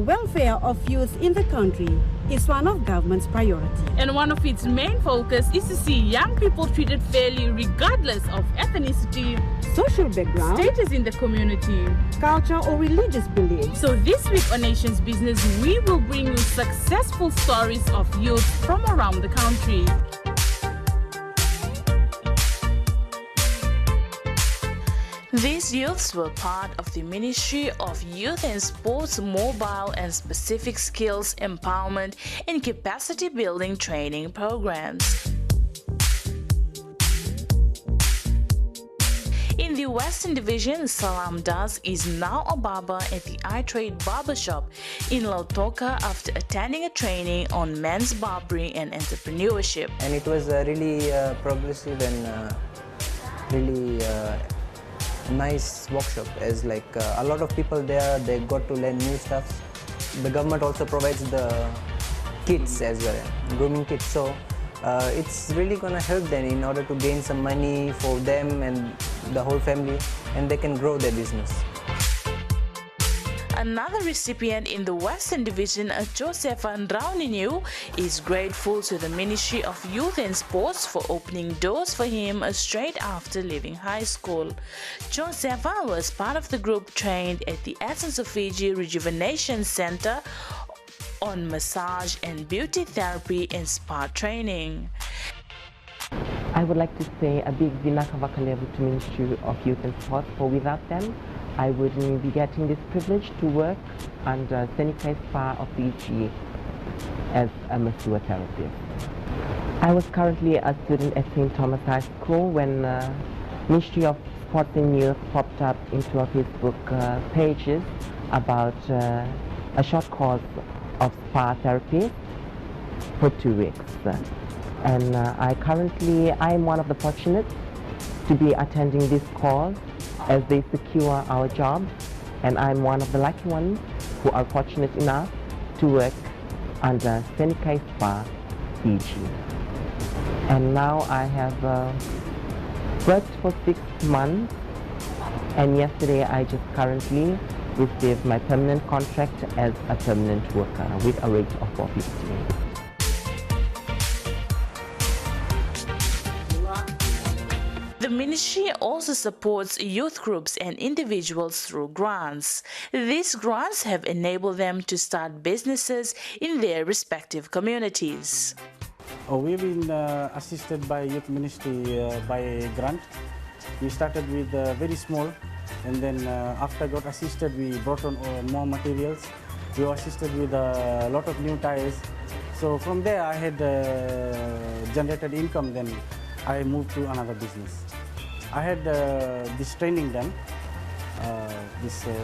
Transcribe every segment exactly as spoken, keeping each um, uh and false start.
Welfare of youth in the country is one of government's priority. And one of its main focus is to see young people treated fairly regardless of ethnicity, social background, status in the community, culture or religious beliefs. So this week on Nation's Business, we will bring you successful stories of youth from around the country. These youths were part of the Ministry of Youth and Sports mobile and specific skills empowerment and capacity building training programs. In the Western Division, Salam Das is now a barber at the iTrade Barbershop in Lautoka after attending a training on men's barbering and entrepreneurship. And it was uh, really uh, progressive and uh, really uh, nice workshop, as like uh, a lot of people there, they got to learn new stuff. The government also provides the kits as well, grooming kits. So uh, it's really going to help them in order to gain some money for them and the whole family, and they can grow their business. Another recipient in the Western Division, Josefa Ndrauniniu, is grateful to the Ministry of Youth and Sports for opening doors for him straight after leaving high school. Josefa was part of the group trained at the Essence of Fiji Rejuvenation Centre on massage and beauty therapy and spa training. I would like to say a big vinaka vakalevu to Ministry of Youth and Sports, for without them, I wouldn't be getting this privilege to work under Senikai Spa of Fiji as a masseur therapist. I was currently a student at Saint Thomas High School when uh, Ministry of Sports and Youth popped up into our Facebook uh, pages about uh, a short course of spa therapy for two weeks. And uh, I currently, I am one of the fortunate to be attending this course as they secure our job, and I'm one of the lucky ones who are fortunate enough to work under Senikai Spa Fiji. And now I have uh, worked for six months, and yesterday I just currently received my permanent contract as a permanent worker with a rate of four fifty. The ministry also supports youth groups and individuals through grants. These grants have enabled them to start businesses in their respective communities. Oh, we've been uh, assisted by Youth Ministry uh, by grant. We started with uh, very small, and then uh, after got assisted, we brought on uh, more materials. We were assisted with a lot of new tires. So from there, I had uh, generated income. Then I moved to another business. I had uh, this training done, uh, this uh,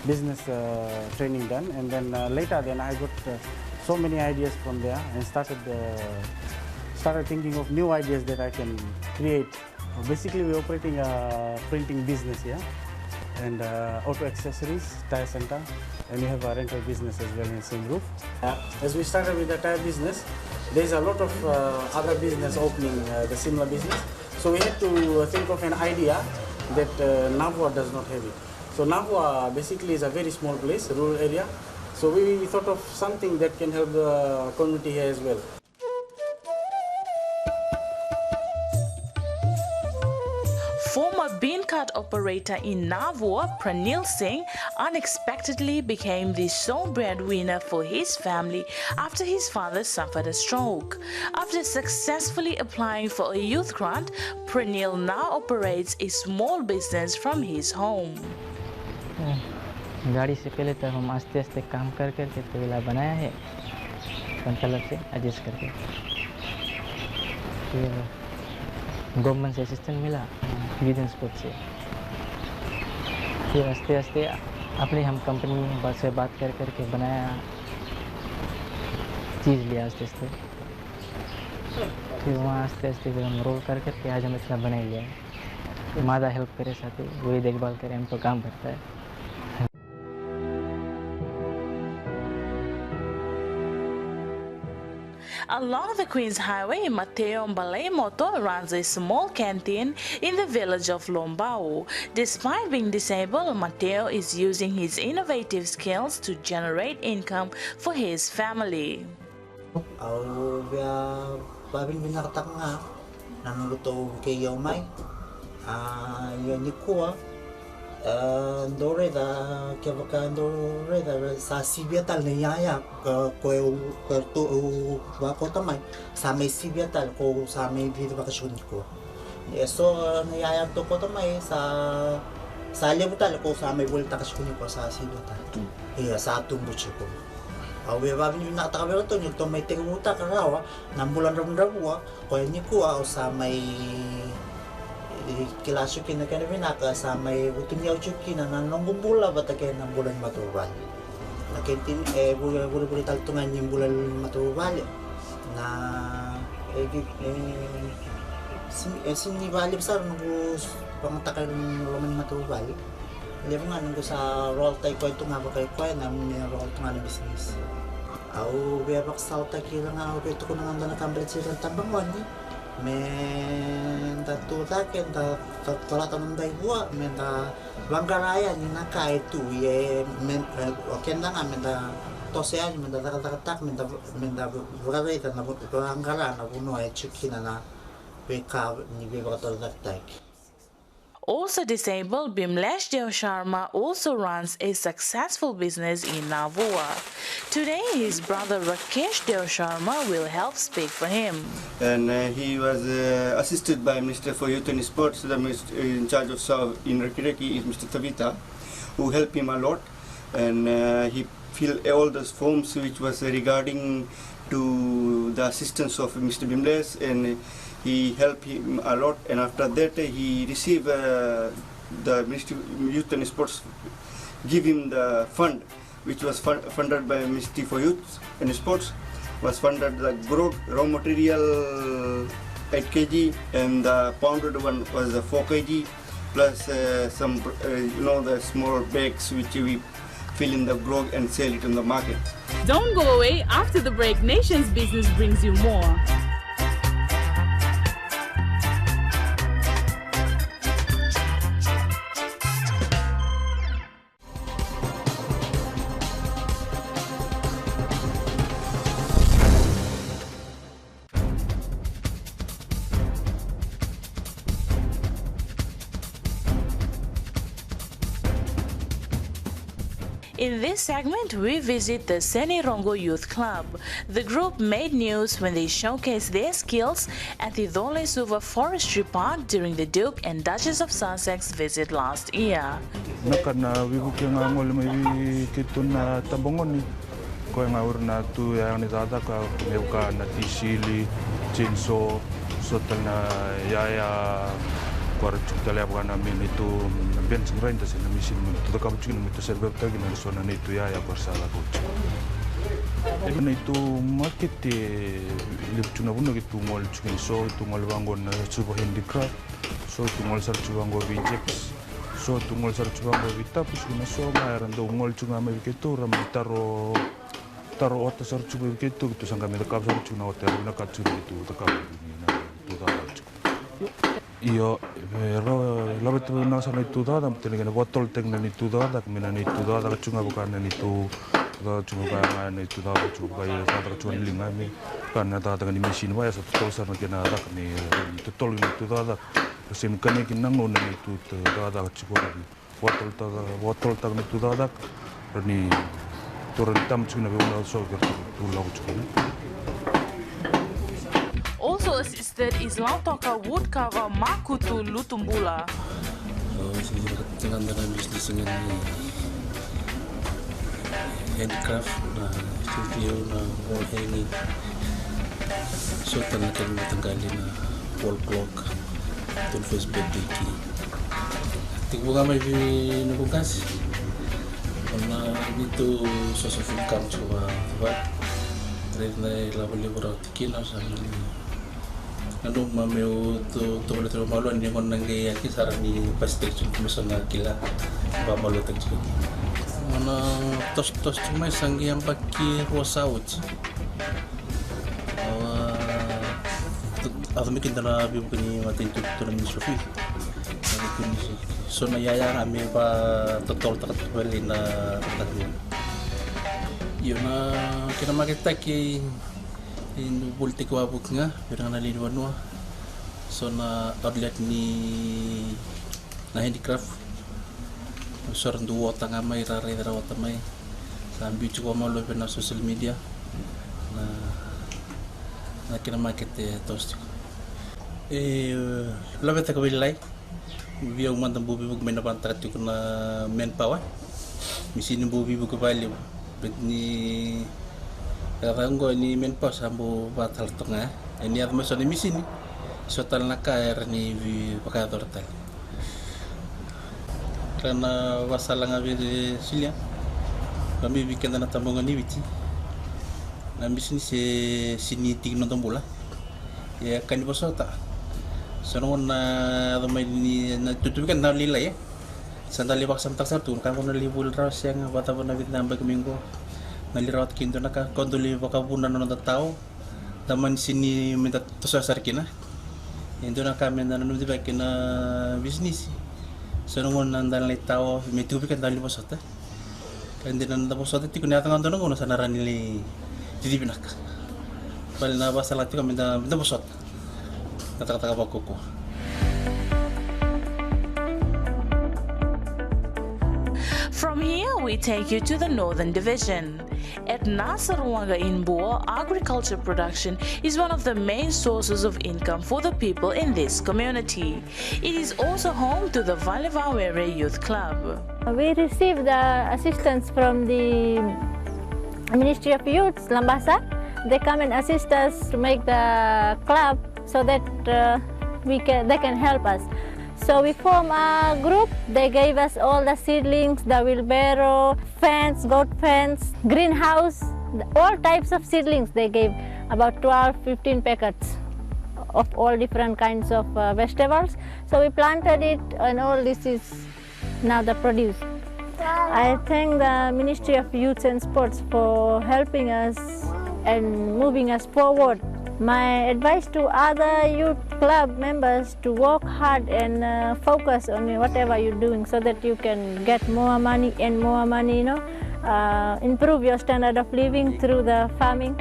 business uh, training done, and then uh, later, then I got uh, so many ideas from there and started uh, started thinking of new ideas that I can create. Basically, we're operating a printing business here and uh, auto accessories, tire center, and we have a rental business as well in the same roof. Uh, as we started with the tire business, there's a lot of uh, other business opening, uh, the similar business. So we had to uh, think of an idea that uh, Navua does not have it. So Navua basically is a very small place, rural area. So we thought of something that can help the community here as well. Former bean cart operator in Navua, Pranil Singh, unexpectedly became the sole breadwinner for his family after his father suffered a stroke. After successfully applying for a youth grant, Pranil now operates a small business from his home. गाड़ी से पहले तो हम आस्ते आस्ते काम कर करके तबेला बनाया है, अपन तलब से एडजस्ट करके। फिर गवर्नमेंट से असिस्टेंट मिला, यूथ एंड स्पोर्ट्स से। फिर आस्ते आस्ते अपनी हम कंपनी से बात कर करके बनाया, चीज़ लिया आस्ते आस्ते। फिर वहाँ आस्ते आस्ते फिर हम रोल कर करके आज हम इतना बना ही लिया है। मादा हेल्प करे साथ ही, वही देखभाल करे, हम तो काम करता है। Along the Queens Highway, Mateo Baleimoto runs a small canteen in the village of Lombau. Despite being disabled, Mateo is using his innovative skills to generate income for his family. Au via vavinavinakataka ga na nodratou vukei au mai. A, io nikua, a, dou raica, kevaka dou raica, sa sivia tale na iyaya, ka, ko e u, ka tu, u, vakauta mai, sa mai sivia tale, ko sa mai vivi vakasuku nikua. E so na iyaya tu kauta mai, sa, sa levu tale, ko sa mai volitaka suku nikua, sa sivia tale. Ia, sa tubu tiko. Au via vavinavinakataka vei ratou ni ratou mai tekivutaka rawa na bula dravudravua, koya nikua au sa mai, e, kila tiko kina kena vinaka, sa mai vutuniyau tiko kina na noqu bula vata kei na bula ni matavuvale. Na kena tini, e, vuri, vurevure tale tu ga ni bula ni matavuvale. Na, e, e, sini, e, sini vakalevu sara noqu vagataka na loma ni matavuvale. Levu ga noqu sa roll-taki koya tu ga vakai koya na me roll tu ga na bisinisi. Au via vakasalataki ira ga, au via tukuna ga dua na ka baleti ira na tabagone. Me da tu cake, da, da, da lata na dai vua, me da vaqara yani na ka e tu, ia me, e, o keda ga me da toso yani, me da cakacakataka, me da, me da vakaraica na vu-, vaqara na vanua e tiko kina na veika ni veivakatorocaketaki. Also disabled, Bimlesh Deo Sharma also runs a successful business in Navua. Today, his brother Rakesh Deo Sharma will help speak for him. And, uh, he was, uh, assisted by Minister for Youth and Sports, the minister in charge of South in Rakiraki is Mister Tavita, who helped him a lot. And, uh, he filled all those forms which was regarding to the assistance of Mister Bimlesh, and he helped him a lot. And after that, he received, uh, the Ministry of Youth and Sports give him the fund, which was fun-, funded by Ministry for Youth and Sports, was funded the grog, raw material eight K G, and the pounded one was the four K G, plus, uh, some, uh, you know, the small bags which we fill in the grog and sell it in the market. Don't go away. After the break, Nation's Business brings you more. In this segment, we visit the Senirongo Youth Club. The group made news when they showcased their skills at the Colo-i-Suva Forestry Park during the Duke and Duchess of Sussex visit last year. Na ka na veivuke ga gole mai vei keitou na tabagone. Koya ga o ira na tu yaya ni cakacaka me vaka na tisili, chainsaw, so tale na yaya. Koya ra tiko tale vaka na me neitou na bench grinder se na machine me neitou cakava tiko na me neitou survive taki na so na neitou yaya koya ra sa cakava tiko. Na neitou makete levu tiko na vanua keitou gole tiko kina, so keitou gole vaqo na Suva Handicraft, so keitou gole sara tiko vaqo vei Jeps. So tu gole sara tu vaqo vei Tapu, tiko na so ga era dau gole tiko ga mai vei keitou, ra mai taro, taro ota sara tiko mai vei keitou, keitou sa qai mai cakava sara tiko na ota, era vinakata tiko na keitou cakava ni na tu cakava tiko. Io, e, ra laveta vinaka sara na neitou cakacaka, baleta ni kena vakatotolotaki na neitou cakacaka, me na neitou cakacaka tiko ga vaka na neitou cakacaka tiko ga, na neitou cakacaka tiko ga, ia cakacaka tiko ga na liga, me vaka na cakacaka ni misini, vaka ya sa totolo sara na kena cakacaka ni, totolo ni neitou cakacaka. Ra sega ni kania kina na gauna ni tu cakacaka tiko, ra vakatotolotaka, vakatotolotaka na tu cakacaka, ra ni tora ni tama tiko na veivanua so kera tu lako tiko. Also assisted is Lautoka wood carver Makutu Lutubula. Au sega ni vakatagada na bisinisi ga ni handicraft, na studio, na wall hanging. So tale na kena mataqali na wall clock, twenty-first birthday key. Tekivu ga mai vei noqu qase. O na neitou source of income tiko vata. Raica na ilavo levu rau tiko kina, sa mani nanuma meu tovolea tale vakamalua ni gauna na qai yaki sara ni pasitaki tiko me sa na kila vakamaluataki tiko. O na tosotoso tiko mai sa qai yabaki rua sa oti. Au yaco mai kina na veivuke ni matanitu tu na Ministry of Youth. Na veivuke ni so na iyaya ga me vakatotolotaka tu vei na matanitu. Io, na kena maketaki e volitaki wavoki ga vei ira ga na lewe ni vanua. So na outlet ni na handicraft. So ra dau ota ga mai, ra raica ra ota mai. Sa biu tiko vakamalua vei na social media na, na kena makete e toso tiko. E laveta ka vei lai. Vei au mada bau veivuke mai na vanataka tiko na manpower. Misini bau veivuke vakalevu. Baleta ni yaca oqo ni manpower sa bau vakatala toka ga. E ni yaco mai so na misini, so tale na ka era ni vakayacora tale. Ra na vasala ga vei Silia. Ka mai vei keda na tabagone ni Viti. Na misini se sini tiki noda bula. Ia ka ni vosota. So na gauna na yaco mai ni na tutuvi keda na lailai e. Sa da lai vakasamataka sara tu na ka qo na lai voli rawa sega, vakacava na vica na yabaki mai qo. Na lai rawata kina dua na ka, ko dau lai vakavuna na noda tao. Da mani sini me da tosoya sara kina. E dua na ka me da nanumi cake na bisinisi. So na gauna na da lai tao, me tiko vei keda da lai vosota. Ka dina na da vosota tiko ni yaco ga dua na gauna sa na rawa ni lai cici vinaka. Vale na vasala tiko me da, me da vosota. Na takataka vakaukaua. From here, we take you to the Northern Division. At Nasaruwaqa in Bua, agriculture production is one of the main sources of income for the people in this community. It is also home to the Valevawere Youth Club. We received the assistance from the Ministry of Youth, Labasa. They come and assist us to make the club so that, uh, we can, they can help us. So we form a group. They gave us all the seedlings, the wheelbarrow, fence, goat fence, greenhouse, all types of seedlings. They gave about twelve, fifteen packets of all different kinds of, uh, vegetables. So we planted it, and all this is now the produce. I thank the Ministry of Youth and Sports for helping us and moving us forward. My advice to other youth club members to work hard and, uh, focus on whatever you're doing so that you can get more money and more money, you know, uh, improve your standard of living through the farming.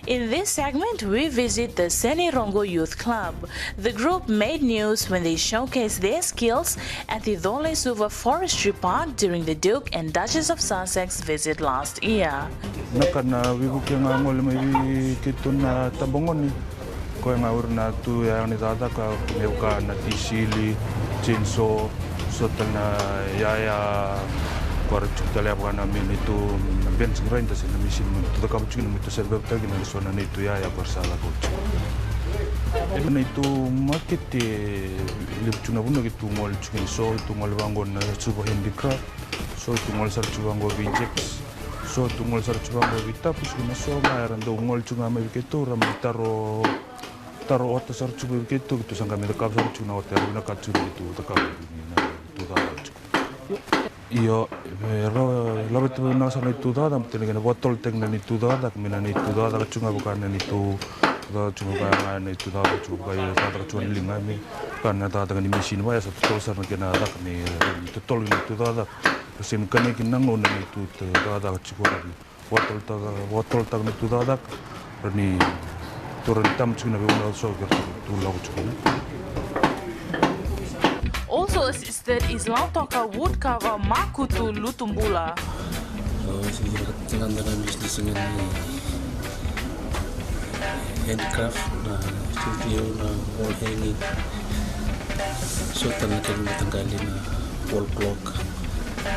In this segment, we visit the Senirongo Youth Club. The group made news when they showcased their skills at the Dole Suva Forestry Park during the Duke and Duchess of Sussex visit last year. Na ka na veivuke ga gole mai vei keitou na tabagone. Koya ga ura na tu yaya ni cakacaka me vaka na tisili, chainsaw, so tale na yaya. Koya ra tiko tale ya vaka na me neitou na bench grinder se na misini me neitou cakava tiko kina me neitou survive-taka kina na so na neitou yaya koya ra sa cakava tiko. E na neitou makete levu tiko na vanua keitou gole tiko kina, so keitou gole vaqo na Suva Handicraft, so keitou gole sara tiko vaqo vei Jacks. So tu gole sara tu vaqo vei Tapu, so na so ga era dau gole tu ga mai vei keitou, ra mai taro, taro ota sara tu mai vei keitou, keitou sa qai mai cakava sara tu na ota, era vinakata tu me tu cakava tu na tu cakava tu. Io, e rawa, laveta vinaka sara na tu cakacaka, baleta na kena vakatolotaki na tu cakacaka, me na tu cakacaka tu ga vaka na tu cakacaka tu ga vaka na tu cakacaka tu ga vaka, io, cakacaka tu ga na liga, me vaka na cakacaka ni misini, vaya sa totolo sara na kena cakacaka me totolo na tu cakacaka. Ra sega ni kania kina na gauna ni tu cakacaka tiko, ra ni vakatolotaka, vakatolotaka na tu cakacaka, ra ni tu, ra ni tama tiko na veivanua so ke ra tu lako tiko. Also assisted is Lautoka wood carver Makutu Lutubula. Au sega ni vakatekivu na bisinisi ga ni handicraft, na studio, na wall hanging, so tale na kena mataqali, na wall clock,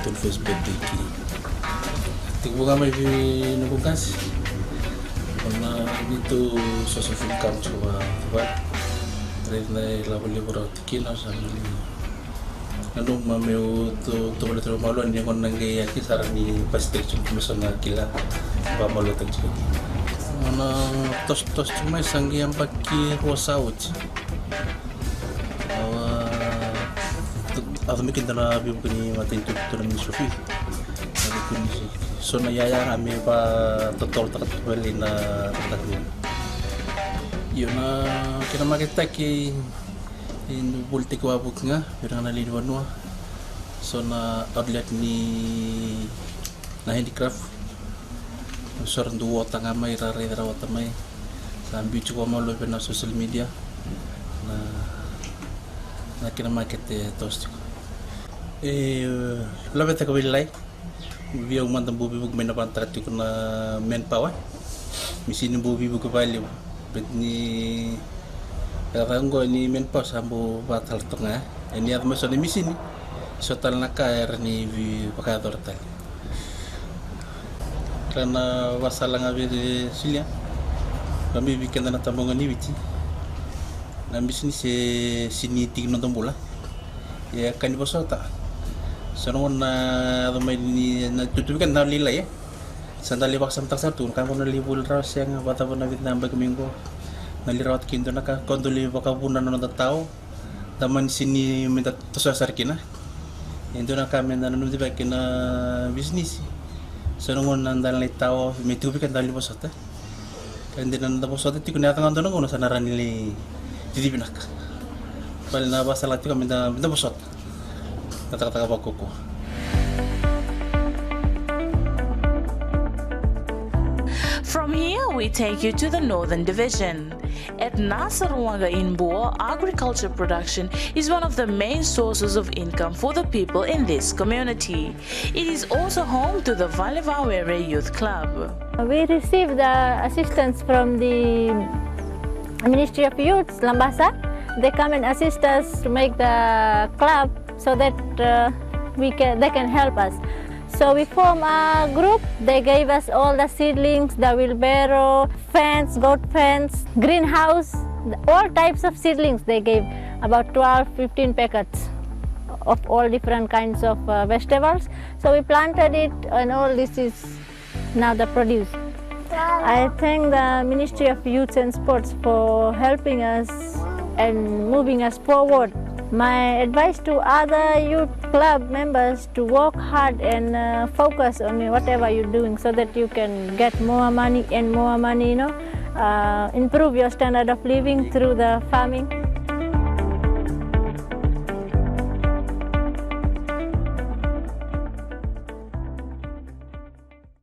twenty-first birthday cake. Tekivu ga mai vei noqu qase, o na neitou source of income tiko vaka, raica na ilavo levu rau tiko kina, sa mani Nanuma meu tovolea tiko malua ni gauna na qai yaki sara ni pasitaki tiko me so na kila. Vamaluataki tiko. Na tosotoso tiko mai sa qai yabaki rua sa oti. Au a yaco mai kina na veivuke ni matanitu tu na Ministry of Youth. So na yaya ga me vakatotolotaka tiko vei na. Io, na kena maketaki e volitaki wavoki ga vei ira ga na lewe ni vanua. So na outlet ni na handicraft. So ra dau ota ga mai, ra raica ra ota mai. Sa biu tiko vakamalua vei na social media. Na, na kena makete e toso tiko. E laveta ka vei lai. Vei au mada bau veivuke mai na vanataka tiko na manpower. Misini bau veivuke vakalevu. Beti ni yaca oqo ni manpower sa bau vakatala toka ga. E ni yaco mai so na misini, so tale na ka era ni vakayacora tale. Ra na vasala ga vei Silia. Ka mai vei keda na taboga ni Viti. Na misini se sini tiki noda bula. Ia ka ni vosota. So na gauna na yaco mai ni na tutuvi keda na lailai e. Sa da lai vakasamataka sara tu na ka gauna lai voli rawa sega vakacava na vica na yabaki mai qo. Na lai rawata kina dua na ka ko dau lai vakavuna na noda tao. Da mani sini me da tosoya sara kina. E dua na ka me da nanumi cake na bisinisi. So na gauna na da lai tao me tiko vei keda na lai vosota. Ka dina na da vosota tiko ni yaca ga dua na gauna sa na rawa ni lai cici vinaka. Vale na vasala tiko me da, me da vosota. Na cakacaka vakaukaua. From here, we take you to the Northern Division. At Nasaruwaqa in Buo, agriculture production is one of the main sources of income for the people in this community. It is also home to the Valevawere Youth Club. We received the assistance from the Ministry of Youth, Labasa. They come and assist us to make the club so that, uh, we can, they can help us. So we form a group. They gave us all the seedlings, the wheelbarrow, fence, goat fence, greenhouse, all types of seedlings. They gave about twelve, fifteen packets of all different kinds of, uh, vegetables. So we planted it, and all this is now the produce. I thank the Ministry of Youth and Sports for helping us and moving us forward. My advice to other youth club members to work hard and, uh, focus on whatever you're doing so that you can get more money and more money, you know, uh, improve your standard of living through the farming.